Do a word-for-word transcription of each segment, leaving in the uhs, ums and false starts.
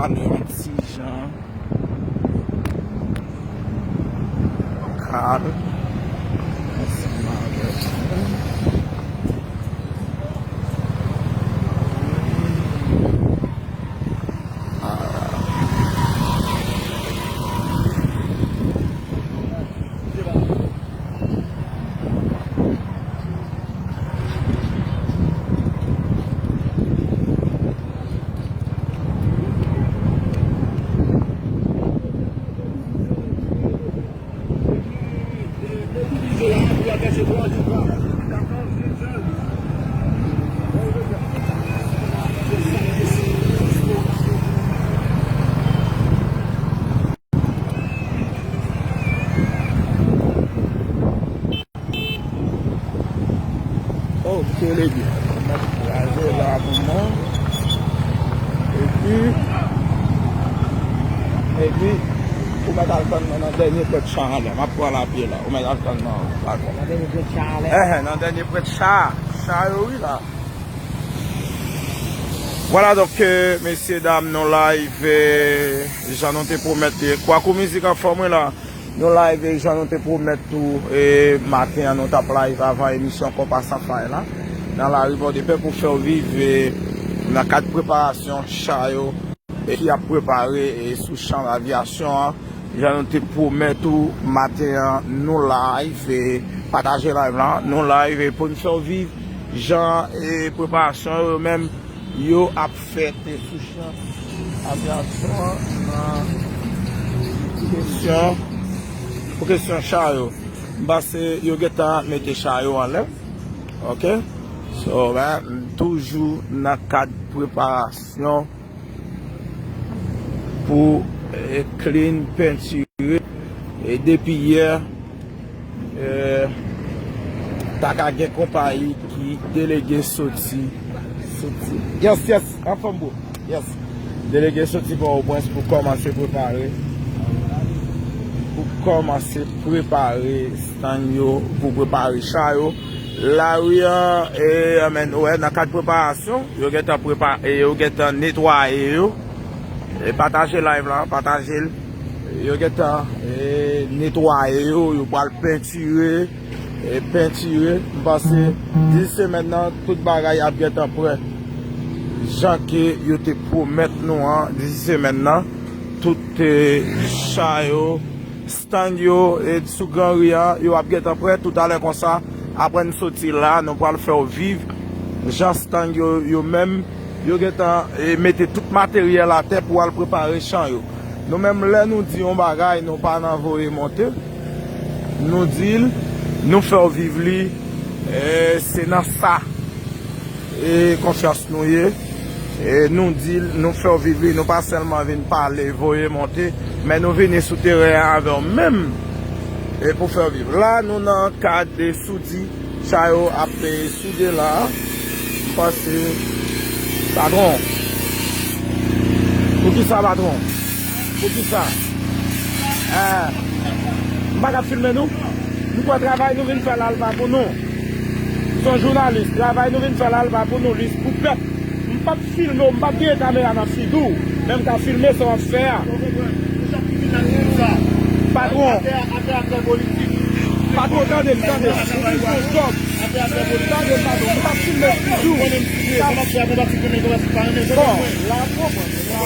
Yon ti jan kalm ansanm avèk nou. Ok, legi. Mwen kraze la pou mwen. Epi, epi, ou mèt al tann mwen nan dènye prèt cha anlè. M ap pran lapye la. Ou mèt al tann mwen. Nan dènye prèt cha anlè? Ehe, nan dènye prèt cha. Cha yo, wi, la. Vwala, donk, euh, mesye, dam, nou live, euh, jan nou te pwomèt, euh, kwakou mizik anfòm, wi, la. Nou live, euh, jan nou te pwomèt tou, euh, maten an, nou t ap live avan emisyon Konpa San Fay la, nan lari Pòdepè pou fè w viv, euh, nan kad preparasyon cha yo, euh, ki ap prepare, euh, sou chan avyasyon an. Jan nou te pwomèt ou maten an, nou live, e pataje live la, nou live, e pou n fè w viv jan, e preparasyon yo menm, yo ap fèt, e sou chan avyasyon an, nan kesyon, pou kesyon cha yo. M panse yo gentan mete cha yo anlè. Ok? So, ben, m toujou nan kad preparasyon pou, eh, clean, pentire. E depi yè, eh, ta ka gen konpayi ki delege soti, soti. Yes, yes, anfòm, bro. Yes. Delege soti Pòtoprens pou kòmanse prepare, pou kòmanse prepare stand yo, pou prepare cha yo. Lari an, e, anmenn, ou wè, nan kad preparasyon, yo gentan prepa-, e, yo gentan netwaye yo, e, pataje live la, pataje l. Yo gentan, e, netwaye yo, yo pral pentire, e, pentire. M panse dis semèn nan, tout bagay ap gentan prè. Jan ke yo te pwomèt nou an, dis semèn nan, tout, e, cha yo, stand yo, e, sou Gran Ri an, yo ap gentan prè. Toutalè konsa, apre n soti la, nou pral fè w viv jan stand yo, yo menm, yo gentan, e, mete tout materyèl atè pou al prepare chan yo. Nou menm, lè nou di yon bagay, nou pa nan voye monte. Nou di l, nou fè w viv li, e, se nan sa. E konfyans nou ye. E nou di l, nou fè w viv li, nou pa sèlman vin pale, voye monte, men nou vini sou teren an avè w menm, e pou fè w viv. La, nou nan kad de soudi, cha yo ap, e, soude la. M panse, patwon. Poukisa, patwon? Poukisa? Eh, m pa ka filme nou? Nou kwè travay nou vin fè la, l pa pou nou. Se yon jounalis, travay nou vin fè la, l pa pou nou, li pou pèp. M p ap filme w, m p ap genyen kamera nan figi w, men m ka filme sa w ap fè a. Patwon. Patwon, tande m, tande m. Ou vin fè yon djòb. Tande m, patwon, m p ap filme figi w. Bon, la, m konprann. M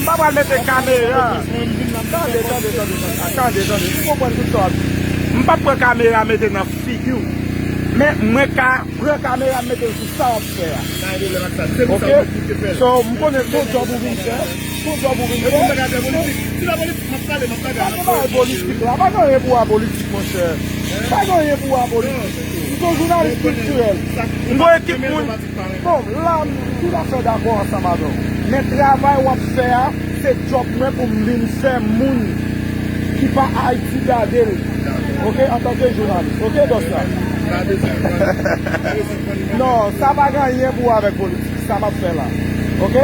pa pral mete kamera. Tande, tande, tande, tande. Tande, tande. M konprann tout sa w ap di. M p ap pran kamera mete nan figi w. Men mwen ka pran kamera mete l sou sa w ap fè a. Ok? So, m konnen se yon djòb ou vin fè. Se yon djòb ou vin fè. Pa gen bagay politik la. Pa gen anyen pou wè politik, monchè. Pa gen anyen pou wè politik. M se yon jounalis kiltirèl. M gon ekip moun. Bon, la, m toutafè dakò ansanm avè w. Men travay w ap fè a, se djòb mwen pou m vin fè moun ki pa Ayiti gade l. Ok, antanke jounalis. Ok, bòs la. Non, sa pa gen anyen pou wè avèk politik, sa m ap fè la. Ok?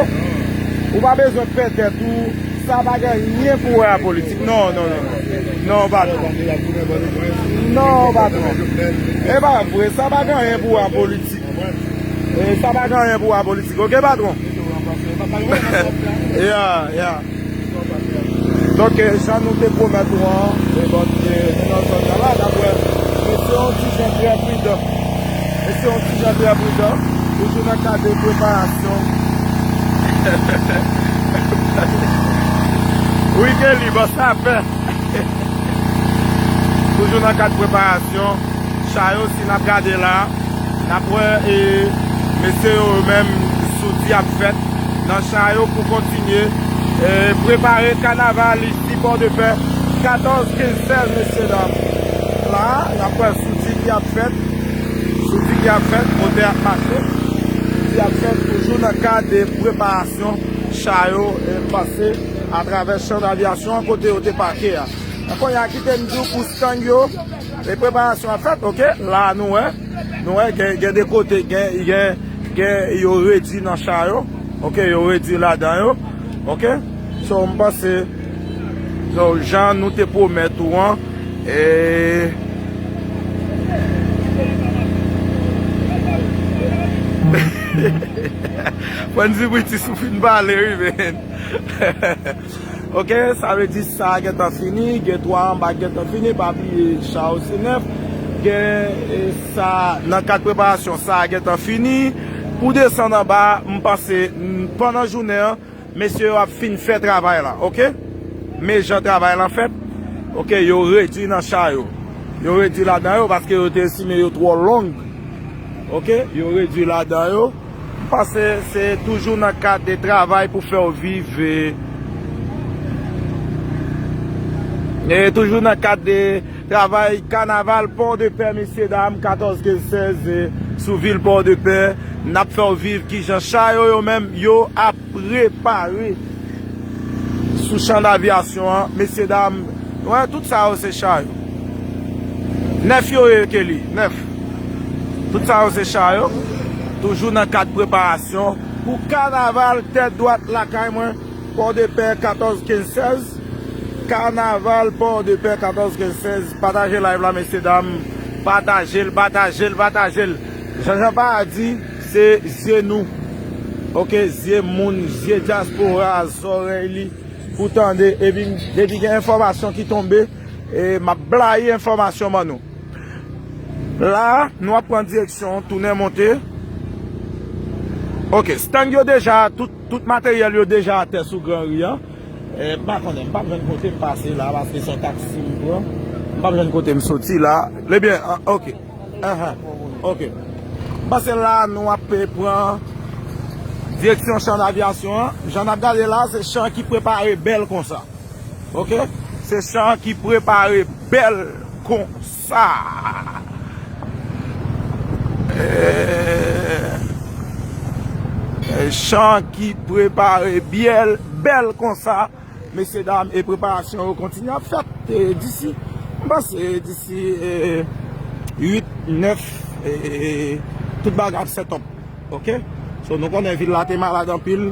Ou pa bezwen pè tèt ou, sa pa gen anyen pou wè a politik. Non, non, non, non. Non, patwon. Non, patwon. E pa vre, sa pa gen anyen pou wè a politik. E sa pa gen anyen pou wè politik, oke, patwon? Ya, ya. Donk, e, jan nou te pwomèt ou an, e, bon, e, nou nan zòn nan la, n ap wè, mesye yon ti jan trè pridan. Mesye yon ti jan trè pridan. Toujou nan kad de preparasyon. Wi, Kelly, bon, sa fè. Toujou nan kad preparasyon. Cha yo, si n ap gade la, n ap wè, e, mesye yo menm, soudi ap fèt nan cha yo pou kontinye, e, prepare kanaval isi Pòdepè, katòz, kenz, sèz, mesye dam. La, n ap wè soudi ki ap fèt, soudi ki ap fèt, motè ap mache, soudi ap fèt toujou nan kad de preparasyon cha yo, e, pase atravè chan d'avyasyon an kote yo te pake a. Kounye a kite m di w pou stang yo, e preparasyon ap fèt, oke? La nou wè, nou wè gen, gen de kote, gen, gen, gen yo redui nan cha yo, oke? Yo redui ladan yo, oke? So, m panse, so, jan nou te pwomèt ou an, e, Franzy Britis ou fin pale, wi, men. Oke, sa vle di sa a gentan fini, gen twa anba ki gentan fini, pa bliye cha yo se nèf. Gen, e, sa, nan kad preparasyon, sa a gentan fini. Pou desann anba, m panse, m, pandan jounen an, mesye yo ap fin fè travay la, oke? Men jan travay lan fèt, oke, yo redui nan cha yo. Yo redui ladan yo paske yo te estime yo twò long. Oke, yo redui ladan yo. M panse se toujou nan kad de travay pou fè w viv, e, e toujou nan kad de travay kanaval Pòdepè, mesye dam, katòz, kenz, sèz, e, sou vil Pòdepè, n ap fè w viv kijan cha yo, yo menm, yo ap prepare sou chan d'avyasyon an, mesye dam, nou wè, tout sa yo se cha yo. Nèf yo ye, Kelly, nèf. Tout sa yo se cha yo. Toujou nan kad preparasyon pou kanaval tèt dwat lakay mwen, Pòdepè, katòz, kenz, sèz. Kanaval Pòdepè, katòz, kenz, sèz. Pataje live la, mesye dam. Pataje l, pataje l, pataje l. Jan Jan pa di, se zye nou. Oke, zye moun, zye dyaspora, zòrèy li pou tande. Epi, depi gen enfòmasyon ki tonbe, e, m ap blayi enfòmasyon ban nou. La, nou ap pran direksyon, tounen monte. Oke, stang yo deja, tout, tout materyèl yo deja atè sou Gran Ri an. E, m pa konnen, m p ap jwenn kote m pase la, paske se yon taksi m pran. M p ap jwenn kote m soti la. Ebyen, a, oke. Ahan. Oke. M panse la, nou ap pran direksyon chan d'avyasyon an. Jan n ap gade la, se chan ki prepare bèl konsa. Oke? Se chan ki prepare bèl konsa. E, chan ki prepare bèl, bèl konsa. Mesye dam, e preparasyon yo kontinye ap fèt, e, disi, m panse disi, e, uit, nèf, e, tout bagay ap set up. Oke? So, nou konnen vil la te malad anpil,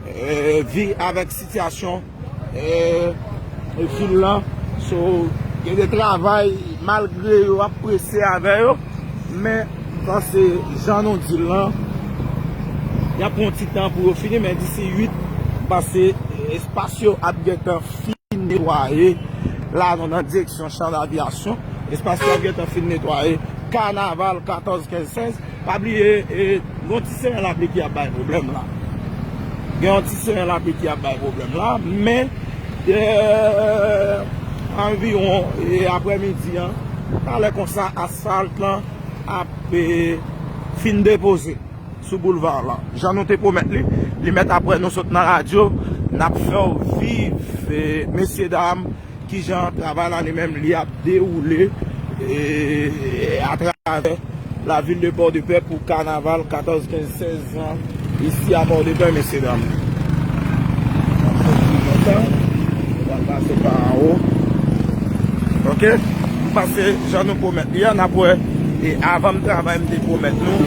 e, vi avèk sitiyasyon, e, vil lan. So, gen de travay, malgre yo ap prese avè yo, men, m panse, jan nou di l lan, y ap pran yon ti tan pou yo fini, men disi uit, m panse, e, espas yo ap gentan fin netwaye. La, nou nan direksyon chan d'avyasyon. Espas yo ap gentan fin netwaye. Kanaval katòz, kenz, sèz. Pa bliye, e, gen yon ti seren lapli ki ap bay pwoblèm la. Gen yon ti seren lapli ki ap bay pwoblèm la, men, e, anviwon, e, aprèmidi an, talè konsa, asfalt lan ap, e, fin depoze sou boulva la. Jan nou te pwomèt li, li mèt apre nou sot nan radyo, n ap fè w viv, e, mesye dam, kijan travay la li menm li ap dewoule, e, atravè lavil de Pòdepè pou kanaval katòz, kenz, sèz an isi a Pòdepè, mesye dam. Kontan, nou pral pase pa anwo. Oke? M panse jan nou pwomèt li a, n ap wè. E avan m travay, m te pwomèt nou.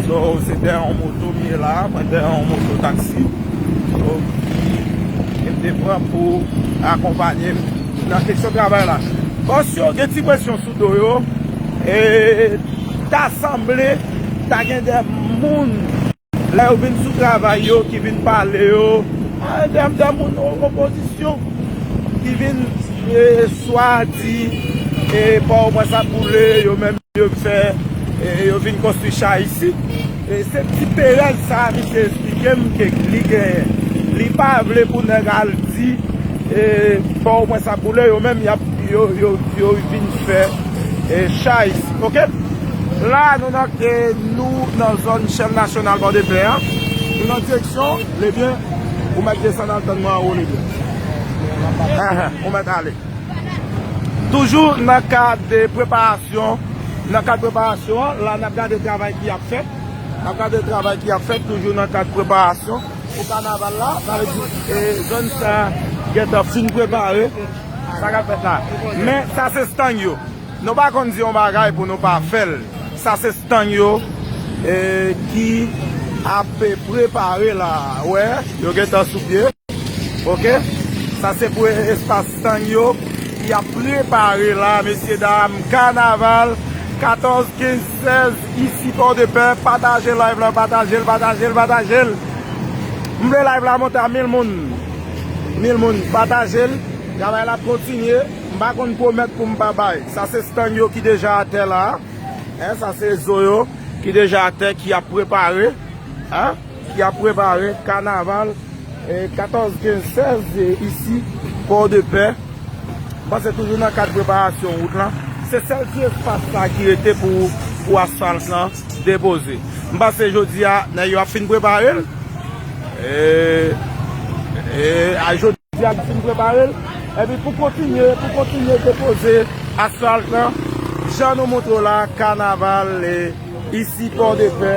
So, se dèyè yon moto m ye la, mwen dèyè yon moto taksi. So, e m te pran pou akonpanye m nan kesyon travay la. Bòs yo gen ti presyon sou do yo. E ta sanble, ta gen de moun, lè yo vin sou travay yo, ki vin pale yo, a, de, de moun o- opozisyon, ki vin, e, swa di, e, Pòtoprens ap boule, yo menm yo fè, e, yo vin konstwi chay isi. E, se ti perèz sa, misye esplike m ke li genyen. Li pa vle pou nèg al di, e, Pòtoprens ap boule, yo menm y ap, yo, yo, yo vin fè, e, chay isi, oke? La, nou nan, e, nou nan zòn chèn nasyonal Pòdepè a. Nou nan direksyon, Lebyen, ou mèt desann al tann mwen anwo, Lebyen. Enhen, ou mèt ale. Toujou nan kad de preparasyon, nan kad preparasyon an, la n ap gade travay ki ap fèt. N ap gade travay ki ap fèt, toujou nan kad preparasyon pou kanaval la. Sa vle di, e, zòn sa gentan fin prepare. Sa k ap fèt la. Men, sa se stang yo. Nou pa konn di yon bagay pou nou pa fè l. Sa se stang yo, e, ki ap prepare la. Wè, yo gentan sou pye. Oke? Sa se pou espas stang yo ki ap prepare la, mesye dam. Kanaval katòz, kenz, sèz, isi Pòdepè. Pataje live la, pataje l, pataje l, pataje l. M vle live la monte a mil moun. Mil moun, pataje l. Travay la ap kontinye. M pa konn pwomèt pou m pa bay. Sa se stang yo ki deja atè la. Hein, sa se zo yo ki deja atè, ki ap prepare, hein, ki ap prepare kanaval, eh, katòz, kenz, sèz, eh, isi Pòdepè. M panse toujou nan kad preparasyon wout lan. Se sèl ti espas sa ki rete pou, pou asfalt lan depoze. M panse jodi a, nèg yo ap fin prepare l. Eh, eh, a jodi, Diag fin prepare l. Epi pou kontinye, pou kontinye depoze asfalt lan, jan nou montre w la, kanaval, e, isi Pòdepè,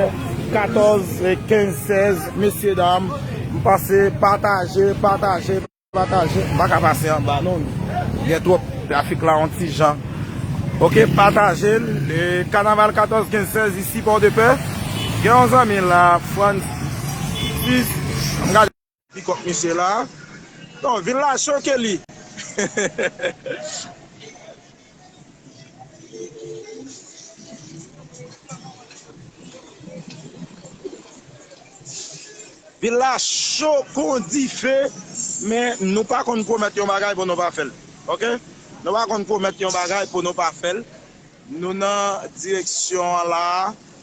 katòz, e, kenz, sèz, mesye dam, m pase, pataje, pataje, pataje. M pa ka pase anba non. Gen twòp trafik la, yon ti jan. Oke, pataje l. E, kanaval katòz, kenz, sèz isi Pòdepè. Gen yon zanmi la, Francis. M gade pikòp misye la. Non, vil la cho ke li. Vil la cho kon dife, men nou pa konn pwomèt yon bagay pou nou pa fè l. Oke? Nou pa konn pwomèt yon bagay pou nou pa fè l. Nou nan direksyon an la,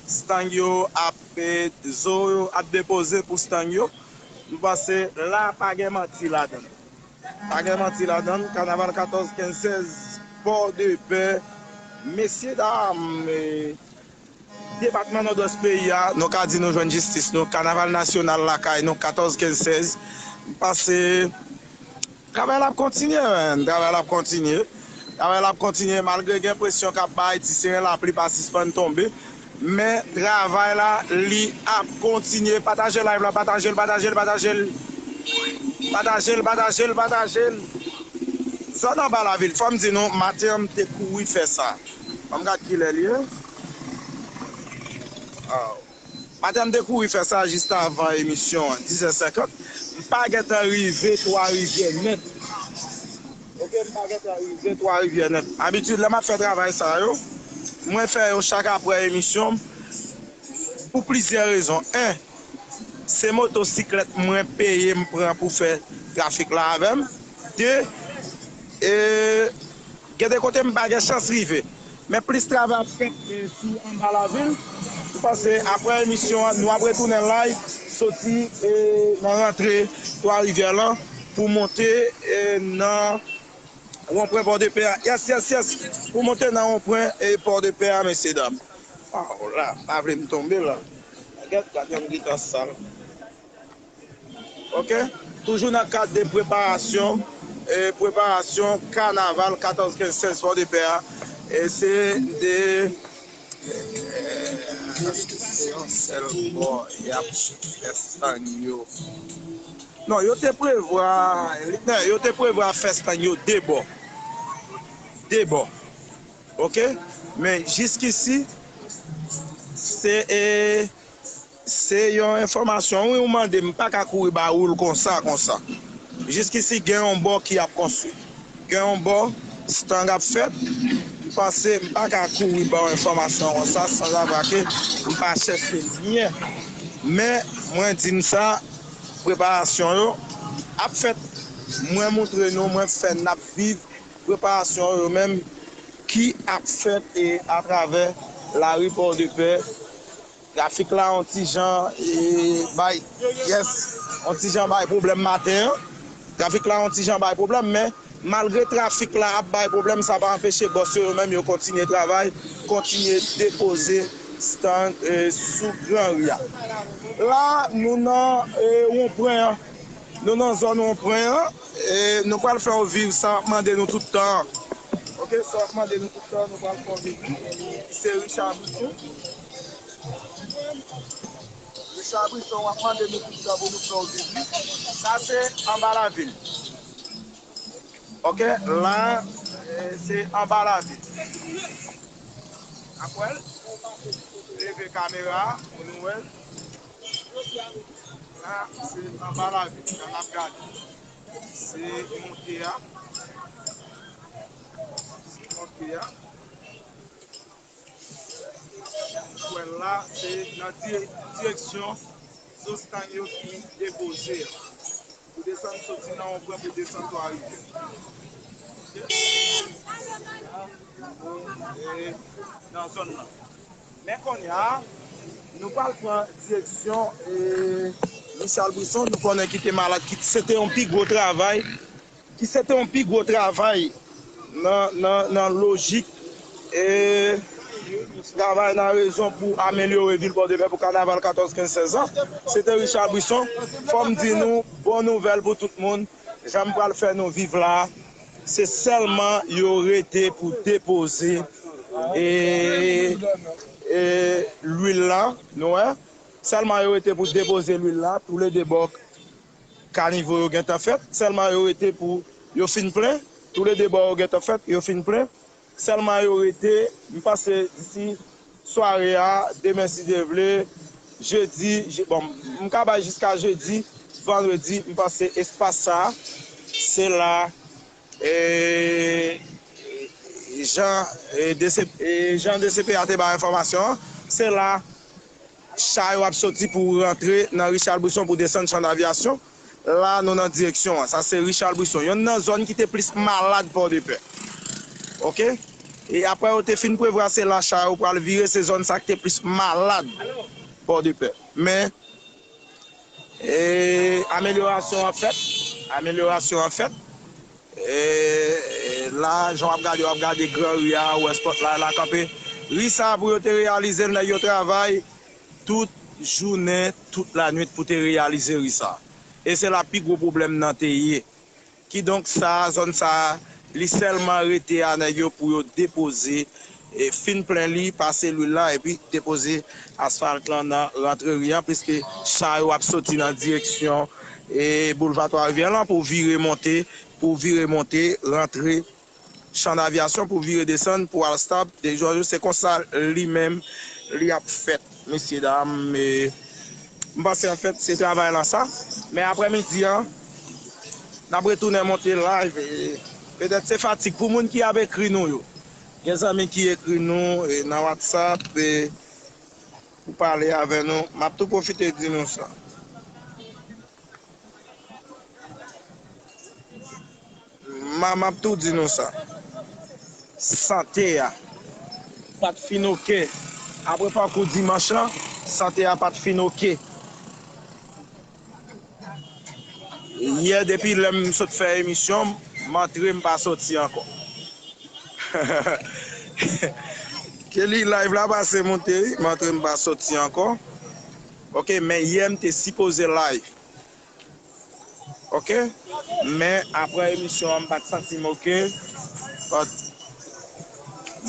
stang yo ap, eh, zo yo ap depoze pou stang yo. M panse la pa gen manti ladan l. Pa gen manti ladan l. Kanaval katòz, kenz, sèz, Pòdepè. Mesye dam, eh, depatman Nòdwès peyi a, nou ka di nou jwenn jistis nou. Kanaval nasyonal lakay nou, katòz, kenz, sèz. M panse Travay la ap kontinye, man. Travay la ap kontinye. Travay la ap kontinye, malgre gen presyon k ap bay, ti seren lapli pa sispann tonbe. Men travay la, li ap kontinye. Pataje live la, pataje l, pataje l, pataje l. Pataje l, pataje l, pataje l. Zòn anba lavil, fò m di nou, maten an m te kouri fè sa. Fò m gad kilè l ye. Aw. Maten m te kouri fè sa jis avan emisyon an, dis è senkant. M pa gentan rive Twa Rivyè nèt. Oke, m pa gentan rive Twa Rivyè nèt. Abitid, lè m ap fè travay sa yo, mwen fè yo chak apre emisyon pou plizyè rezon. En, se motosiklèt mwen peye m pran pou fè trafik la avè m. De, e, Gen de kote m pa gen chans rive. Men plis travay ap fèt, e, sou anba lavil. M panse apre emisyon an, nou ap retounen live, soti, e, nan rantre Twa Rivyè lan pou monte, e, nan wonpwen Pòdepè a. Yes, yes, yes. Pou monte nan wonpwen, e, Pòdepè a, mesye dam. Waw, la, pa vle m tonbe la. Gad, gad yon gitan sal. Oke? Toujou nan kad de preparasyon, e, preparasyon kanaval katòz, kenz, sèz Pòdepè a. E se de, e, se yon sèl bò y ap fè stang yo. Non, yo te prevwa, non, yo te prevwa fè stang yo de bò. De bò. Oke? Men jiskisi, se, e, Se yon enfòmasyon, wi, ou mande m, pa ka kouri ba ou l konsa, konsa. Jiskisi gen yon bò ki ap konstwi. Gen yon bò, stang ap fèt. Panse m pa ka kouri ba w enfòmasyon konsa san avan ke m pa chèche byen. Men, mwen di n sa, preparasyon yo ap fèt. Mwen montre nou, mwen fè n ap viv preparasyon yo menm ki ap fèt e atravè lari Pòdepè. Trafik la yon ti jan e, bay, yes, yon ti jan bay pwoblèm maten an. Trafik la yon ti jan bay pwoblèm, men malgre trafik la ap bay pwoblèm, sa pa anpeche bòs yo, yo menm yo kontinye travay, kontinye depoze stand e, sou Gran Ri a. La, nou nan e, wonpwen an. Nou nan zòn wonpwen an. E, nou pral fè w viv sa w ap mande nou tout tan an. Ok, sa w ap mande nou tout tan an, nou pral fè w viv li. Se Richard Brisson. Richard Brisson, w ap mande nou tout tan pou nou fè w viv li. Sa se anba lavil. Ok, la, e, se anba lavil. Apre, leve kamera a pou nou wè l. La, se anba lavil, sa n ap gade. Se monte a. Se monte a. Pwen la, se nan dire-, direksyon Zostan yo ki depoze a. Pou desann, soti nan wonpwen pou desann Twa Rivyè. Ok? E, nan zòn nan. Men kounye a, nou pral pran direksyon e, Richard Brisson, nou konnen ki te malad, ki se te yon pi gwo travay ki se te yon pi gwo travay nan, nan, nan lojik e travay nan rezon pou amelyore vil Pòdepè pou kanaval katòz, kenz, sèz an. Se te Richard Brisson. Fò m di nou, bon nouvèl pou tout moun. Jan m pral fè nou viv la, se sèlman yo rete pou depoze e, e lwil la, nou wè. Sèlman yo rete pou depoze lwil la, toulede bò kanivo yo gentan fèt. Sèlman yo rete pou yo fin plen. Toulede bò yo gentan fèt, yo fin plen. Sèlman yo rete, m panse disi sware a, demen si Dye vle, jedi, je-, bon, m ka bay jiska jedi, vandredi, m panse espas sa a, se la e, jan, e, D C, e, jan D C P A te bay enfòmasyon an, se la cha yo ap soti pou rantre nan Richard Brisson pou desann chann avyasyon. La, nou nan direksyon an. Sa se Richard Brisson, yonn nan zòn ki te plis malad Pòdepè. Ok? E apre yo te fin prevwa se la cha yo pral vire, se zòn sa ki te plis malad Pòdepè. Men, e, amelyorasyon an fèt. Amelyorasyon an fèt. E, e, la, jan w ap gade, w ap gade Gran Ri a, ou wè spotlight la kanpe. Ri sa a, pou yo te reyalize l, nèg yo travay tout jounen, tout lanwit pou te reyalize ri sa a. E se la pi gwo pwoblèm nan te ye. Kidonk, sa a, zòn sa a, li sèlman rete a nèg yo pou yo depoze, e, fin plen li, pase lwil la, epi depoze asfalt lan nan rantre ri an, piske cha yo ap soti nan direksyon, e, boulva Twa Rivyè lan pou vire monte, pou vire monte, rantre chann avyasyon, pou vire desann, pou al stab, de jò jou, se konsa li menm, li ap fèt, mesye dam, e, m panse, anfèt, se travay lan sa. Men aprèmidi an, n ap retounen monte live. E, petèt se fatig pou moun ki ap ekri nou yo. Gen zanmi ki ekri nou, e, nan WhatsApp, e, pou pale avè nou. M ap tou pwofite di nou sa. M a, m ap tou di nou sa. Sante a pa t fin oke. Apre pakou dimanch lan, sante a pa t fin oke. Yè, depi lè m sot fè emisyon, m antre, m pa soti ankò. Kelly, live la pase moute, wi. M antre, m pa soti ankò. Ok, men yè m te sipoze live. Ok? Men apre emisyon an, m pa t santi m ok. But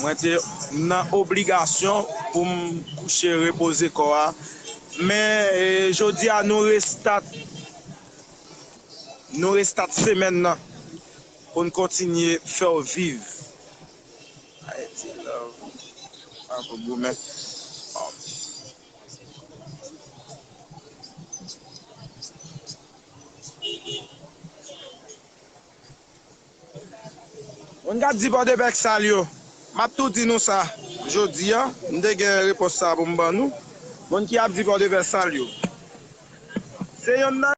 mwen te nan obligasyon pou m kouche, repoze kò a. Men, e, jodi a, nou restat, nou restat semèn nan pou n kontinye fè w viv. Ayiti love. Bravo, goumen. Moun k ap di Pòdepè k sal yo. M ap tou di nou sa jodi a, m te gen repons sa pou m ban nou. Moun ki ap di Pòtoprens sal yo. Se yonn nan